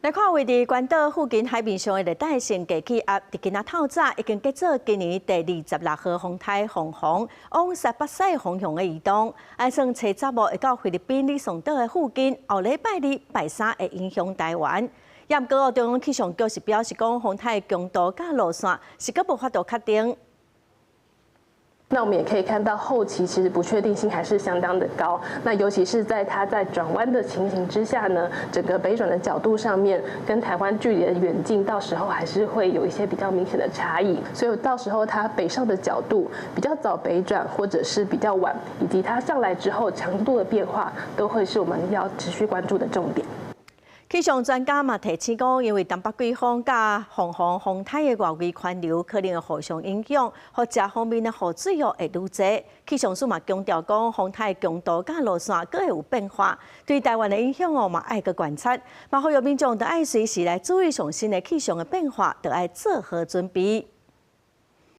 來看位佇關島附近海面上的熱帶性低氣壓，佇今仔透早已經結做今年第26號風颱鳳凰，往西北西方向的移動。按算初十會到菲律賓呂宋島的附近，後禮拜二、拜三會影響台灣。毋過中央氣象局是表示講，風颱強度佮路線是閣無法度確定。那我們也可以看到後期其實不確定性還是相當的高。那尤其是在它在轉彎的情形之下呢，整個北轉的角度上面跟台灣距離的遠近，到時候還是會有一些比較明顯的差異。所以到時候它北上的角度比較早北轉，或者是比較晚，以及它上來之後強度的變化，都會是我們要持續關注的重點。氣象專家嘛提醒講，因為東北季風佮鳳凰風颱的外圍環流可能會互相影響，予這方面的雨水哦會愈濟。氣象署嘛強調講，風颱強度佮路線閣會有變化，對台灣的影響哦嘛愛閣觀察。嘛呼籲民眾著愛隨時來注意上新的氣象的變化，著愛做好準備。